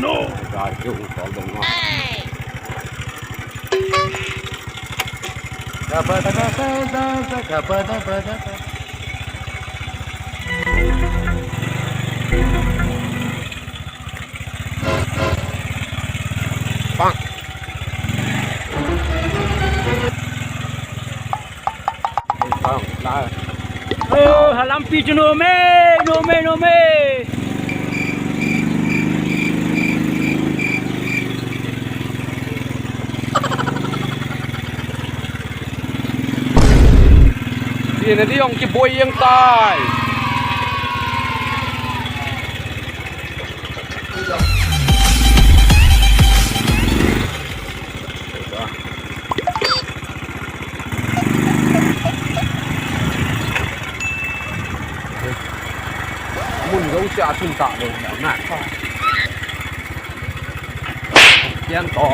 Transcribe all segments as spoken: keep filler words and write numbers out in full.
Ga chu u sol dong ma. Bang. Bang, la. Oh, halampi chu nom e, nom e, nom e. Ti na di ong kiboi jeng tai. Mun jouse a chun ta lou na. Pian to.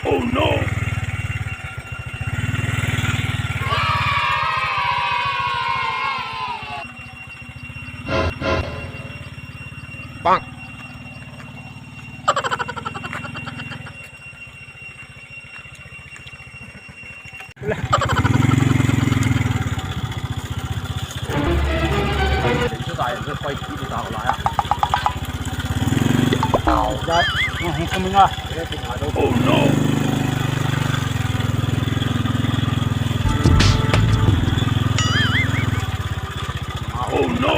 Oh no. Bang. Oh no. Oh no.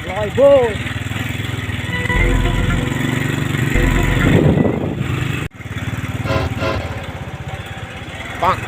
Lai bo. Bang.